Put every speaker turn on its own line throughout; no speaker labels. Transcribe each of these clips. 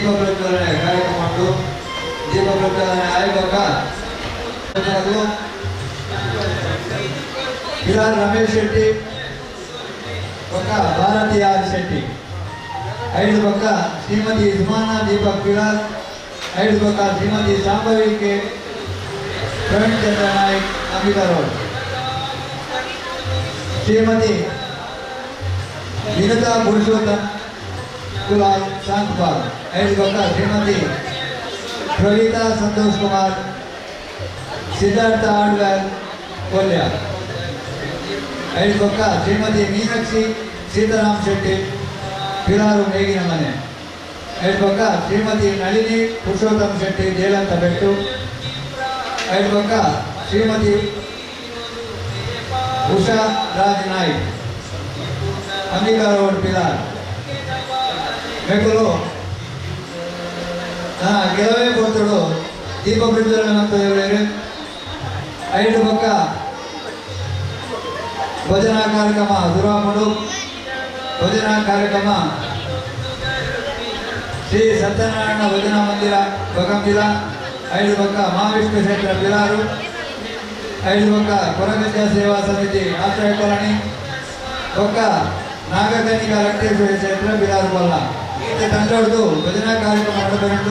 ದೀಪ ಪ್ರಜ್ವಲನೆ ಕಾರ್ಯಕ್ರಮ ಉಂಟು. ದೀಪ ಪ್ರಜ್ವಲನೆ ಆಯೋಗಕ ಪಿಲಾರ್ ರಮೇಶ್ ಶೆಟ್ಟಿ ಬೊಕ್ಕ ಭಾರತಿ ಆರ್ ಶೆಟ್ಟಿ. ಐದು ಬೊಕ್ಕ ಶ್ರೀಮತಿ ಸುಮಾನ ದೀಪಕ್ ಪಿಲಾರ್. ಐದು ಬೊಕ್ಕ ಶ್ರೀಮತಿ ಶಾಂಭವಿ ಕೆ ಪ್ರವೀಣ್ ಚಂದ್ರ ನಾಯ್ಕ್, ಅಂಬಿಕಾ ರೋಡ್. ಶ್ರೀಮತಿ ವಿನುತಾ ಪುರುಷೋತ್ತಮ್ ಕುಲಾಲ್, ಶಾಂತಬಾಗ್. ಐದು ಬೊಕ್ಕ ಶ್ರೀಮತಿ ಪ್ರವೀತಾ ಸಂತೋಷ್ ಕುಮಾರ್, ಸಿದ್ಧಾರ್ಥ ಹಾರ್ಡ್ವೇರ್, ಕೊಲ್ಯ. ಐದು ಬೊಕ್ಕ ಶ್ರೀಮತಿ ಮೀನಾಕ್ಷಿ ಸೀತಾರಾಮ್ ಶೆಟ್ಟಿ, ಪಿಲಾರು ಮೇಗಿನ ಮನೆ. ಐದು ಬೊಕ್ಕ ಶ್ರೀಮತಿ ನಳಿನಿ ಪುರುಷೋತ್ತಮ್ ಶೆಟ್ಟಿ, ಜೇಲಂತ ಬೆಟ್ಟು. ಐದು ಬೊಕ್ಕ ಶ್ರೀಮತಿ ಉಷಾ ರಾಜ್ ನಾಯ್ಕ್, ಅಂಬಿಕಾ ರೋಡ್, ಪಿಲಾರ್. ಮೆಕ್ಕಲು ಕೆಲವೇ ಕೊಡ್ತಡು ದೀಪ ಪ್ರಜ್ವಲನೆ ಅಂತ ಹೇಳಿದರೆ ಐದು ಬೊಕ್ಕ ಭಜನಾ ಕಾರ್ಯಕ್ರಮ ದುರಾಮುಡು. ಭಜನಾ ಕಾರ್ಯಕ್ರಮ ಶ್ರೀ ಸತ್ಯನಾರಾಯಣ ಭಜನಾ ಮಂದಿರ, ಬಗಂಬಿಲ. ಐದು ಬೊಕ್ಕ ಮಹಾವಿಷ್ಣು ಕ್ಷೇತ್ರ, ಪಿಲಾರು. ಐದು ಬೊಕ್ಕ ಕೊರಗಜ್ಜ ಸೇವಾ ಸಮಿತಿ, ಆಶ್ರಯ ಕಾಲೋನಿ. ಬೊಕ್ಕ ನಾಗಕನ್ನಿಕಾ ರಕ್ತೇಶ್ವರಿ ಕ್ಷೇತ್ರ, ಪಿಲಾರು ಬಲ್ಲ. ತಂಡೋಡ್ದು ಭಜನಾ ಕಾರ್ಯಕ್ರಮ ನಡೆದ.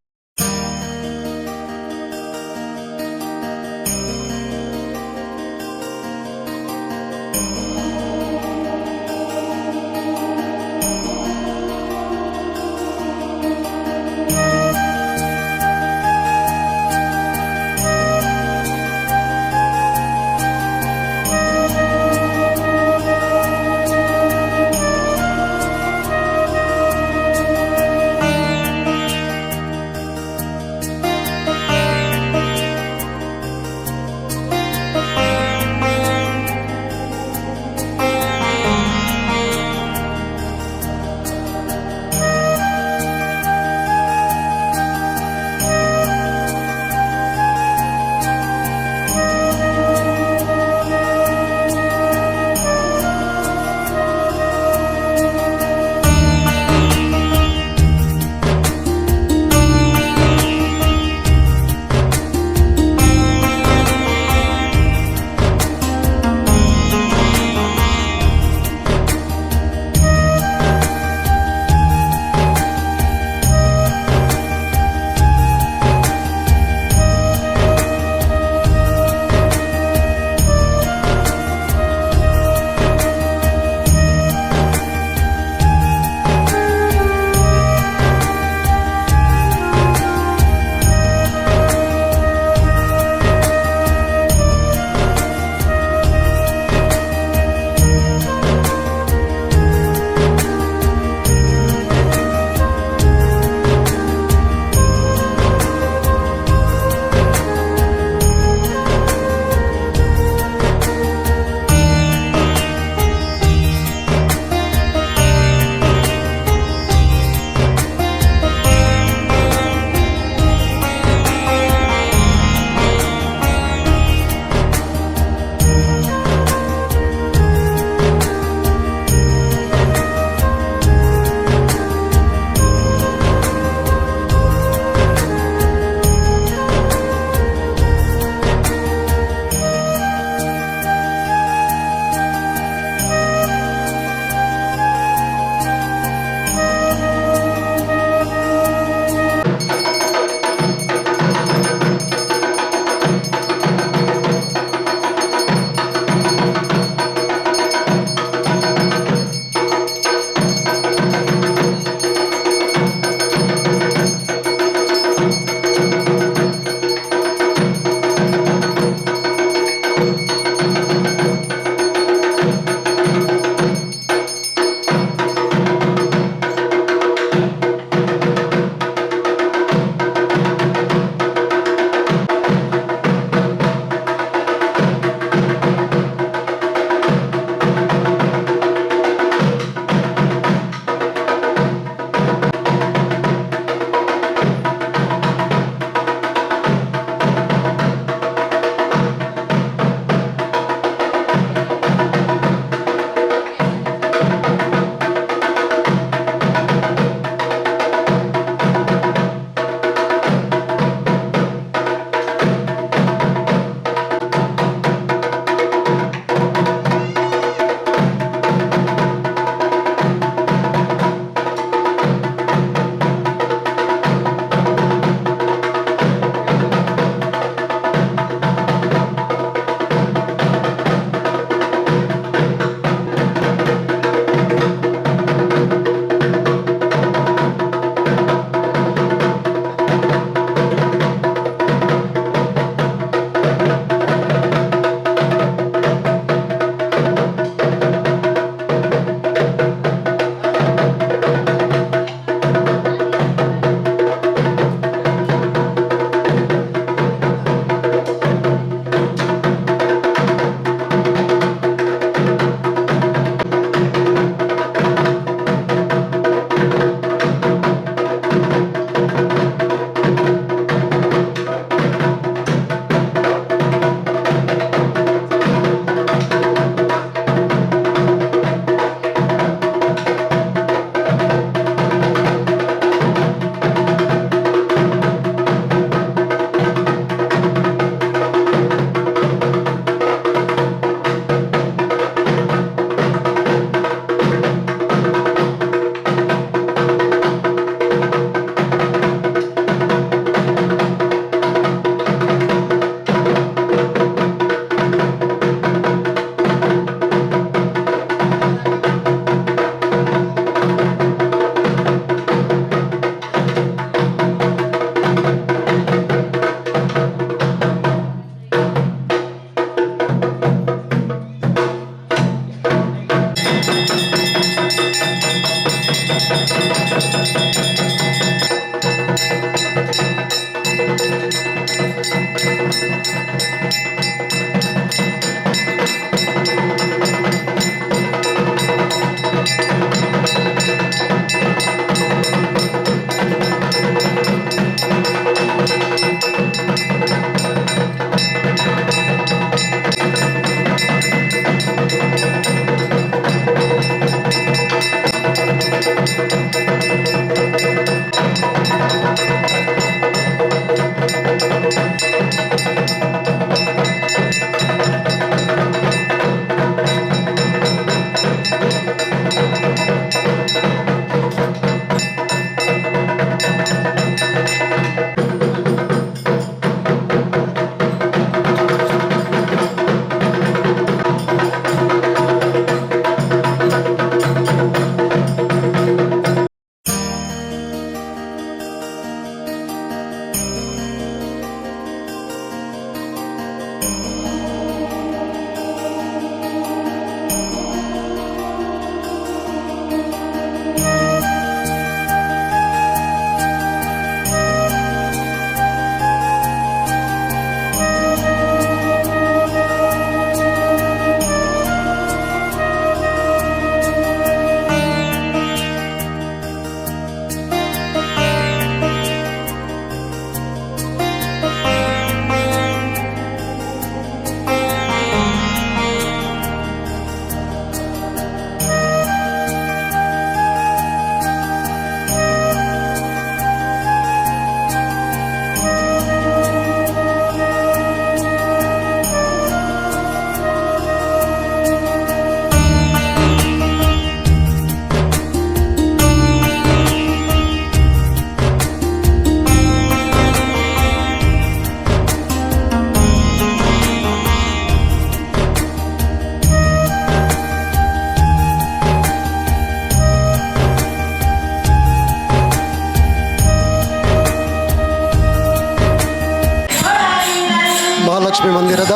ಮಹಾಲಕ್ಷ್ಮಿ ಮಂದಿರದ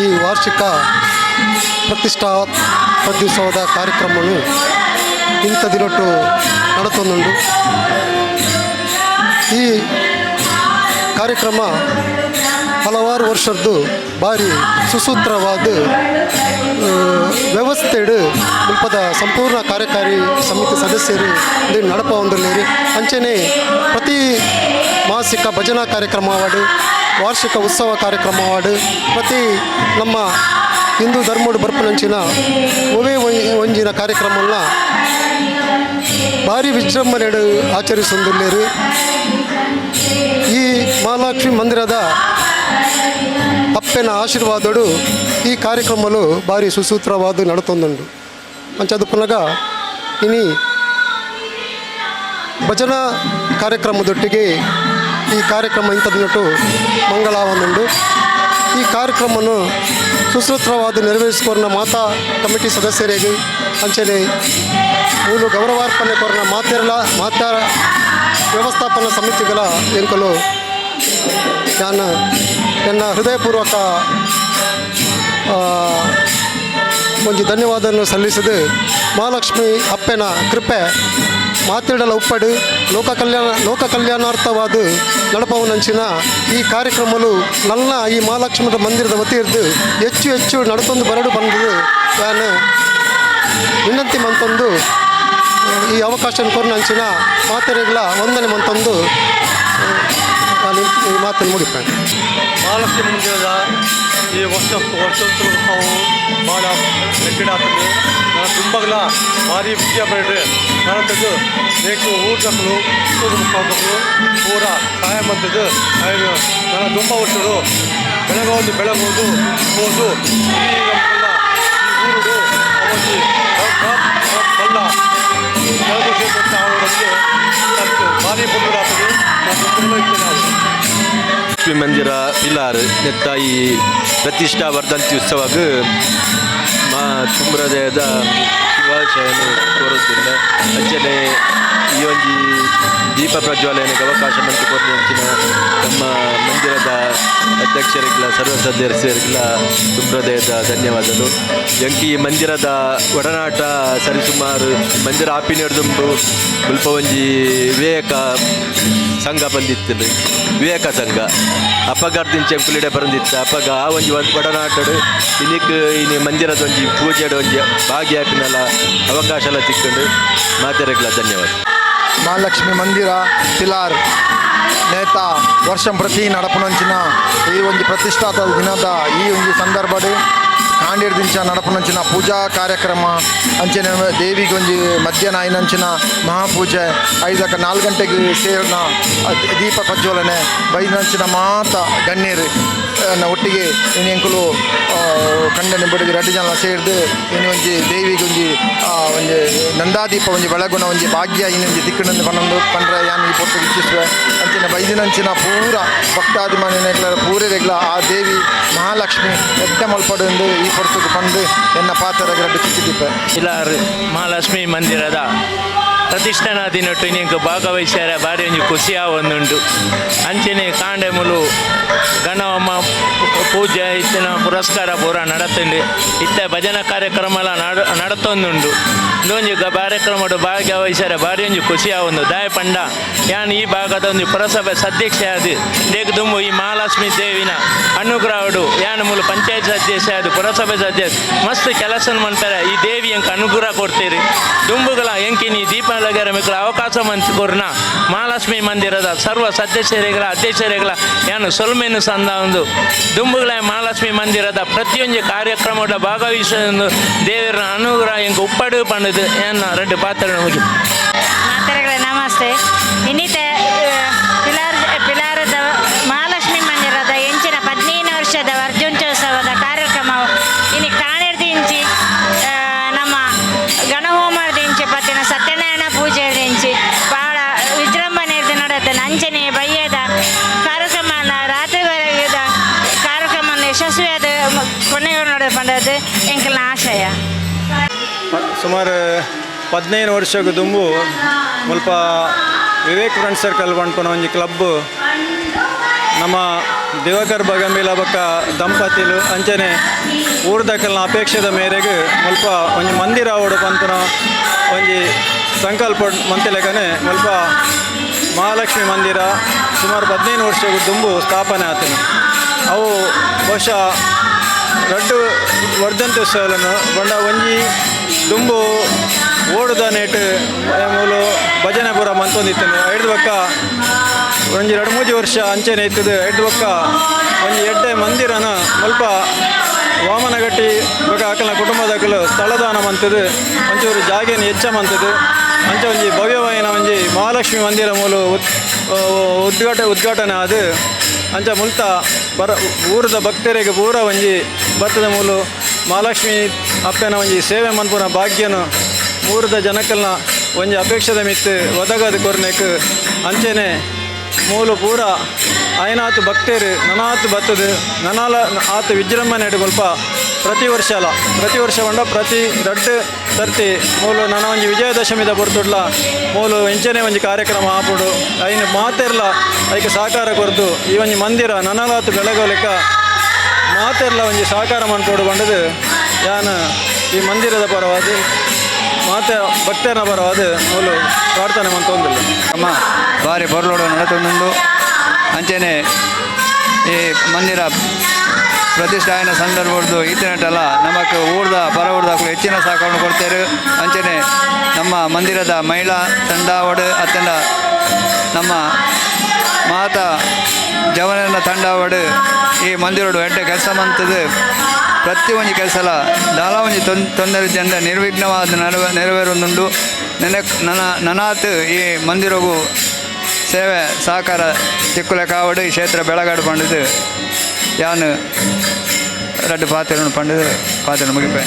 ಈ ವಾರ್ಷಿಕ ಪ್ರತಿಷ್ಠಾ ಪ್ರತ್ಯುತ್ಸವದ ಕಾರ್ಯಕ್ರಮವನ್ನು ಇಂಥ ದಿನಟ್ಟು ನಡತೊಂದುಂಡು. ಈ ಕಾರ್ಯಕ್ರಮ ಹಲವಾರು ವರ್ಷದ್ದು ಭಾರಿ ಸುಸೂತ್ರವಾದ ವ್ಯವಸ್ಥೆಡು ಮುಲ್ಪದ ಸಂಪೂರ್ಣ ಕಾರ್ಯಕಾರಿ ಸಮಿತಿ ಸದಸ್ಯರು ನಡಪ ಹೊಂದಲೇರಿ. ಅಂಚನೆ ಪ್ರತಿ ಮಾಸಿಕ ಭಜನಾ ಕಾರ್ಯಕ್ರಮವಾಡು, ವಾರ್ಷಿಕ ಉತ್ಸವ ಕಾರ್ಯಕ್ರಮವಾಡು, ಪ್ರತಿ ನಮ್ಮ ಹಿಂದೂ ಧರ್ಮಡು ಬರ್ಪುನಂಚಿನ ಒವೇ ಒಂಜಿನ ಕಾರ್ಯಕ್ರಮನ ಭಾರಿ ವಿಜೃಂಭಣೆಡು ಆಚರಿಸೊಂದುಲ್ಲೇರು. ಈ ಮಹಾಲಕ್ಷ್ಮಿ ಮಂದಿರದ ಅಪ್ಪೆನ ಆಶೀರ್ವಾದಡು ಈ ಕಾರ್ಯಕ್ರಮಲು ಭಾರಿ ಸುಸೂತ್ರವಾದ ನಡತೊಂದುಂಡು. ಅಂಚದು ಪುನಗ ಇನಿ ಭಜನಾ ಕಾರ್ಯಕ್ರಮದೊಟ್ಟಿಗೆ ಈ ಕಾರ್ಯಕ್ರಮ ಇಂಥದ್ದು ಮಂಗಳಾವನ್ನುಂಡು. ಈ ಕಾರ್ಯಕ್ರಮವನ್ನು ಸುಸೂತ್ರವಾದ ನೆರವೇರಿಸಿಕೊರ್ನ ಮಾತಾ ಕಮಿಟಿ ಸದಸ್ಯರಿಗೆ, ಅಂಚನೆ ಮೂಲು ಗೌರವಾರ್ಪಣೆ ಕೊರ್ನ ಮಾತೆರ್ಲ ಮಾತಾ ವ್ಯವಸ್ಥಾಪನಾ ಸಮಿತಿಗಳ ಎಂಕಲು ನಾನು ನನ್ನ ಹೃದಯಪೂರ್ವಕ ಒಂಜಿ ಧನ್ಯವಾದವನ್ನು ಸಲ್ಲಿಸಿದು, ಮಹಾಲಕ್ಷ್ಮಿ ಅಪ್ಪೆನ ಕೃಪೆ ಮಾತಿಡಲ ಉಪ್ಪಡು ಲೋಕ ಕಲ್ಯಾಣಾರ್ಥವಾದ ನಡಪವನಂಚಿನ ಈ ಕಾರ್ಯಕ್ರಮಲು ನನ್ನ ಈ ಮಹಾಲಕ್ಷ್ಮಿ ಮಂದಿರದ ವತಿಯಿರ್ದು ಹೆಚ್ಚು ಹೆಚ್ಚು ನಡ್ತೊಂದು ಬರಡು ಬಂದದ್ದು ನಾನು ವಿನಂತಿ ಮಂತೊಂದು, ಈ ಅವಕಾಶ ಕೊರ್ನಂಚಿನ ಮಾತೆರೆಗಳ ವಂದನೆ ಮಂತೊಂದು ನಾನು ಈ ಮಾತನ್ನು ಮುಗಿಪೇನೆ.
ಮಹಾಲಕ್ಷ್ಮಿ ಮಂದಿರದ ಈ ವರ್ಷ ವರ್ಷೋತ್ಸವ ಭಾಳ ರೆಡ್ಡಿ ಆತಂದು ನಾನು ತುಂಬಗಲ ಭಾರಿ ವಿದ್ಯಾ ಬೇಡ್ರಿ ನಡತದ್ದು ಬೇಕು. ಊಟಕ್ಕಲು ಮುಖಾಂತಕ್ಕಲು ಪೂರ ಸಹಾಯ ಮಂತದ್ದು. ನನ್ನ ತುಂಬ ವರ್ಷಗಳು ಬೆಳಗೋದು ಬೆಳಗೋದು ಹೋದು ಈ ನಮ್ಮೆಲ್ಲ ಈ ಊರುಡು ಅವಧಿ ಬಲ್ಲ ಬೆಳಗು ಆವಡಂದು ಭಾರಿ ಪೊರ್ಲು ನಾನು ತುಂಬ ಇಚ್ಛೆ ನಾವು.
ಲಕ್ಷ್ಮೀ ಮಂದಿರ ಪಿಲಾರ್ ನೆತ್ತ ಈ ಪ್ರತಿಷ್ಠಾ ವರ್ಧಂತಿ ಉತ್ಸವಗ್ ಮಾ ತುಂಬುರದಯದ ಶುಭಾಶಯನು ಕೋರುತ್ತಿಲ್ಲ. ಅಂಚನೆ ಈ ಒಂಜಿ ದೀಪ ಪ್ರಜ್ವಲನೆಗೆ ಅವಕಾಶ ಮಂತು ಕೊರ್ನಂಚಿನ ನಮ್ಮ ಮಂದಿರದ ಅಧ್ಯಕ್ಷರಿಗ್ಲ ಸರ್ವ ಸದಸ್ಯರಿಗ್ಲ ತುಂಬುಹೃದಯದ ಧನ್ಯವಾದಗಳು. ಎಂಕಿ ಈ ಮಂದಿರದ ಒಡನಾಟ ಸರಿಸುಮಾರು ಮಂದಿರ ಆಪಿನ ದುಂಬು ಮುಲ್ಪ ಒಂಜಿ ವಿವೇಕ ಸಂಘ ಬಂದಿತ್ತು. ವಿವೇಕ ಸಂಘ ಅಪಗಾರ್ದಿಂಚ ಎಂಕುಲಿಡೆ ಬರಂದಿತ್ತು. ಅಪಗ ಆ ಒಂಜಿ ಒಡನಾಟಡು ಇನಿಕ್ ಇನಿ ಮಂದಿರದ ಒಂಜಿ ಪೂಜೆಡ್ ಒಂಜಿ ಭಾಗಿಯಾಪಿನಲ ಅವಕಾಶ ಎಲ್ಲ ತಿಕ್ಕೊಂಡು. ಮಾತೆರೆಗ್ಲ ಧನ್ಯವಾದ.
ಮಹಾಲಕ್ಷ್ಮಿ ಮಂದಿರ ಪಿಲಾರ್ ನೇತ ವರ್ಷ ಪ್ರತಿ ನಡಪುನಂಚಿನ ಈ ಒಂಜಿ ಪ್ರತಿಷ್ಠಾತ ದಿನದ ಈ ಒಂಜಿ ಸಂದರ್ಭಡ್ ಕಾಂಡಿರ್ದಿಂಚ ನಡಪುನಂಚಿನ ಪೂಜಾ ಕಾರ್ಯಕ್ರಮ, ಅಂಚನೆ ದೇವಿಗೆ ಒಂಜಿ ಮಧ್ಯಾಹ್ನ ಐನಂಚಿನ ಮಹಾಪೂಜೆ, 5ಕ್ಕೆ 4 ಗಂಟೆಗೆ ಸೇರಿನ ದೀಪ ಪ್ರಜ್ವಲನೆ, ಬೈನಂಚಿನ ಮಾತ ಗಣ್ಯರು ಒಟ್ಟಿಗೆ ಇನ್ನು ಎಂಕುಲು ಕಂಡನೆ ಬುಡುಗಿ ರಡ್ಡು ಜನ ಸೇರ್ದು ಇನ್ನು ಒಂಜಿ ದೇವಿಗೆ ಒಂಜಿ ಒಂಜಿ ನಂದಾದೀಪ ಒಂಜಿ ಬೆಳಗುನ ಒಂಜಿ ಭಾಗ್ಯ ಇನ್ನೊಂಜಿ ದಿಕ್ಕುನಂದು ಪನ್ನೊಂದು ಪಂಡ್ರೆ ಯಾನ್ ಈ ಪೊರ್ತುಗು ಇಚ್ಛಿಸುವೆ. ಅಂಚಿನ ಬೈದಿನಂಚಿನ ಪೂರ ಭಕ್ತಾಭಿಮಾನಿಗಳ ಪೂರೆರೆಗ್ಲ ಆ ದೇವಿ ಮಹಾಲಕ್ಷ್ಮಿ ಎಡ್ಡೆ ಮಲ್ಪಡು ಎಂದು ಈ ಪೊರ್ತುಗು ಪಂದು ಎನ್ನ ಪಾತ್ರ ರಡ್ಡು ಚಿಕ್ಕಿದೀಪ.
ಪಿಲಾರ್ ಮಹಾಲಕ್ಷ್ಮಿ ಮಂದಿರದ ಪ್ರತಿಷ್ಠಾನ ದಿನಟ್ಟು ಇನ್ನಿಂಕ ಭಾಗವಹಿಸ್ಯಾರ ಭಾರಿ ಒಂಜಿ ಖುಷಿ ಒಂದುಂಡು. ಅಂಚನೆ ಕಾಂಡೆ ಮುಲು ಗಣಹೋಮ ಪೂಜೆ ಇತ್ತಿನ ಪುರಸ್ಕಾರ ಪೂರ ನಡತುಂಡು. ಇತ್ತ ಭಜನಾ ಕಾರ್ಯಕ್ರಮ ಎಲ್ಲ ನಡತೊಂದುಂಡು. ಇಂದೊಂಜಿ ಕಾರ್ಯಕ್ರಮಡು ಭಾಗವಹಿಸ್ಯಾರ ಭಾರಿ ಒಂಜಿ ಖುಷಿ ಆವೊಂದು. ದಾಯ ಪಂಡ ಯಾನ್ ಈ ಭಾಗದ ಒಂಜಿ ಪುರಸಭೆ ಸದಸ್ಯ ಆದ್ ದೇಕ್ ದುಂಬು ಈ ಮಹಾಲಕ್ಷ್ಮಿ ದೇವಿನ ಅನುಗ್ರಹಡು ಯಾನ್ ಮೂಲು ಪಂಚಾಯತ್ ಸದಸ್ಯ ಅದು ಪುರಸಭೆ ಸದಸ್ಯ ಮಸ್ತ್ ಕೆಲಸ ಮಾಡ್ತಾರೆ. ಈ ದೇವಿ ಎಂಕ್ ಅನುಗ್ರಹ ಕೊಡ್ತೀರಿ. ದುಂಬುಗಳ ಎಂಕಿನಿ ದೀಪ ಲಗರ ಮಿಕ್ಲ ಅವಕಾಶ ಮಂತ್ ಕೊರ್ನ ಮಹಾಲಕ್ಷ್ಮಿ ಮಂದಿರದ ಸರ್ವ ಸದಸ್ಯರಿಗಳ ಅಧ್ಯಕ್ಷರಿಗಳ ಯಾನು ಸೊಲ್ಮೆನು ಸಂದ ಒಂದು. ದುಂಬುಗಳ ಮಹಾಲಕ್ಷ್ಮಿ ಮಂದಿರದ ಪ್ರತಿಯೊಂದು ಕಾರ್ಯಕ್ರಮದ ಭಾಗವಹಿಸುವ ದೇವರ ಅನುಗ್ರಹ ಎಂಕ್ ಉಪ್ಪಡು ಪಂಡದು ಏನ ರೆಡ್ಡು ಪಾತ್ರ ಮುಗಿ.
ಮಾತರಗಳ ನಮಸ್ತೆ. ಇನ್ನಿತ ಪಿಲಾರದ ಮಹಾಲಕ್ಷ್ಮಿ ಮಂದಿರದ ಎಂಚಿನ 15 ವರ್ಷದ ವರ್ಜೋತ್ಸವದ ಕಾರ್ಯಕ್ರಮ ಇನಿ ಕಾಣಿರ್ದಿಂಚಿ ನಮ್ಮ ಗಣಹೋಮದಿಂಚಿ ಪತ್ತಿನ ಸತ್ಯನಾರಾಯಣ ಪೂಜೆ ದಿಂಚಿ ಭಾಳ ವಿಜೃಂಭಣೆ ನಡೆದ. ಅಂಚನೆ ಬಯ್ಯದ ಕಾರ್ಯಕ್ರಮ ರಾತ್ರಿವರೆಗೆ ಕಾರ್ಯಕ್ರಮ ಯಶಸ್ವಿಯಾದ ಕೊನೆಯ ನಡೆದ ಪಂಡದು ಎಂಕಲ್ನ ಆಶಯ.
ಸುಮಾರು 15 ವರ್ಷಕ್ಕೆ ದುಂಬು ಮುಲ್ಪ ವಿವೇಕ್ ಫ್ರೆಂಡ್ ಸರ್ಕಲ್ ಪನ್ಪುನ ಒಂಜಿ ಕ್ಲಬ್ ನಮ್ಮ ದಿವಾಕರ್ ಬಗಂಬಿಲ ಬೊಕ್ಕ ದಂಪತಿಲು ಅಂಚನೆ ಊರ್ದಕಲ್ನ ಅಪೇಕ್ಷೆದ ಮೇರೆಗ್ ಮುಲ್ಪ ಒಂಜಿ ಮಂದಿರ ಆವೊಡು ಪನ್ಪುನ ಒಂಜಿ ಸಂಕಲ್ಪ ಮಂತಿಲೆಕನೆ ಮುಲ್ಪ ಮಹಾಲಕ್ಷ್ಮಿ ಮಂದಿರ ಸುಮಾರು 15 ವರ್ಷ ದುಂಬು ಸ್ಥಾಪನೆ ಆತನು. ಅವು ಬಹುಶಃ ರಡ್ಡು ವರ್ಧಂತ್ಯುತ್ಸವలను ಬೊಂಡ ಒಂಜಿ ದುಂಬು ಓಡುದ ನೇಟ್ ಮೂಲು ಭಜನೆ ಪೂರ ಮಂತೊಂದಿತ್ತನು. ಐಡ್ದ್ ಬೊಕ್ಕ ಒಂಜಿ ರಡ್ಡ್ ಮೂಜಿ ವರ್ಷ ಅಂಚನೆ ಇತ್ತದು. ಐಡ್ದ್ ಬೊಕ್ಕ ಒಂಜಿ ಎಡ್ಡೆ ಮಂದಿರನ ಮುಲ್ಪ ವಾಮನಗಟ್ಟಿ ಬೊಕ್ಕ ಅಕಲ್ನ ಕುಟುಂಬದಕುಲು ಸ್ಥಳದಾನ ಮಂತದು ಒಂಚೂರು ಜಾಗೆನ್ ಎಚ್ಚ ಮಂತದು ಅಂಚ ಒಂಜಿ ಭವ್ಯವಾಯಿನ ಒಂಜಿ ಮಹಾಲಕ್ಷ್ಮಿ ಮಂದಿರ ಮೂಲು ಉದ್ಘಾಟನೆ ಆದ್ ಅಂಚ ಮುಲ್ತ ಬರ ಊರದ ಭಕ್ತರಿಗೆ ಪೂರ ಒಂಜಿ ಭತ್ತದ ಮೂಲು ಮಹಾಲಕ್ಷ್ಮಿ ಅಪ್ಪೆನ ಒಂಜಿ ಸೇವೆ ಮನ್ಪುನ ಭಾಗ್ಯನು ಊರದ ಜನಕಲ್ನ ಒಂಜಿ ಅಪೇಕ್ಷೆದ ಮಿತ್ತು ಒದಗದು ಕೊರ್ನೆಕ್ ಅಂಚನೆ ಮೂಲು ಪೂರ ಆಯನಾತ್ ಭಕ್ತರು ನನಾತ್ ಬತ್ತದು ನನಾಲ ಆತ್ ವಿಜೃಂಭಣೆ ಮುಲ್ಪ ಪ್ರತಿ ವರ್ಷಲ ಪ್ರತಿ ವರ್ಷ ಪಂಡ ಪ್ರತಿ ರಡ್ಡ್ ಸರ್ತಿ ಮೂಲು ನನ ಒಂಜಿ ವಿಜಯದಶಮಿದ ಪೊರ್ತುಡ್ಲ ಮೂಲು ಇಂಚನೆ ಒಂಜಿ ಕಾರ್ಯಕ್ರಮ ಆಪುಂಡು. ಐನ್ ಮಾತೆರ್ಲ ಐಕ್ ಸಹಕಾರ ಕೊರ್ದು ಈ ಒಂಜಿ ಮಂದಿರ ನನಲಾತ್ ಬೆಳಗೋಲಿಕ ಮಾತೆರ್ಲ ಒಂಜಿ ಸಹಕಾರ ಮನ್ಪೊಡು ಪಂಡುದು ಯಾನ್ ಈ ಮಂದಿರದ ಪರವಾದ್ ಮಾತೆ ಭಕ್ತನ ಪರವಾದ್ ಮೂಲು ಪ್ರಾರ್ಥನೆ ಮಂತೊಂದುಲ್ಲೆ.
ಅಮ್ಮ ಬಾರಿ ಪೊರ್ಲುಡು ನಡತೊಂದುಂಡು. ಅಂಚನೆ ಈ ಮಂದಿರ ಪ್ರತಿಷ್ಠಾಯನ ಸಂದರ್ಭದ್ದು ಈತನೆಟಲ್ಲ ನಮಕ್ ಊರ್ದ ಪರ ಊರ್ದಕ್ಕೂ ಹೆಚ್ಚಿನ ಸಹಕಾರವನ್ನು ಕೊಡ್ತಾರೆ. ಅಂಚನೆ ನಮ್ಮ ಮಂದಿರದ ಮಹಿಳಾ ತಂಡಾವಡು ಅತ್ತಂಡ ನಮ್ಮ ಮಾತಾ ಜವನನ ತಂಡಾವಡು ಈ ಮಂದಿರೋಡು ಎಡ್ಡೆ ಕೆಲಸ ಮಂತದು ಪ್ರತಿ ಒಂಜಿ ಕೆಲಸಲ ದಾಲ ಒಂಜಿ ತೊಂದರೆ ಜನ ನಿರ್ವಿಘ್ನವಾದ ನೆರವೇರೊಂದುಂಡು. ನೆನೆ ನನ ನನಾತ್ ಈ ಮಂದಿರಗೂ ಸೇವೆ ಸಹಕಾರ ತಿಕ್ಕುಲೆ ಕಾವಡು ಈ ಕ್ಷೇತ್ರ ಬೆಳಗಾಡು ಪಂಡಿದು ಯಾನು ರಡ್ಡು ಪಾತ್ರೆ ಪಂಡಿದು ಪಾತ್ರೆ ಮುಗಿಪೆ.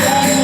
Thank you.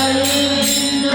ಕೈವಿಂದು.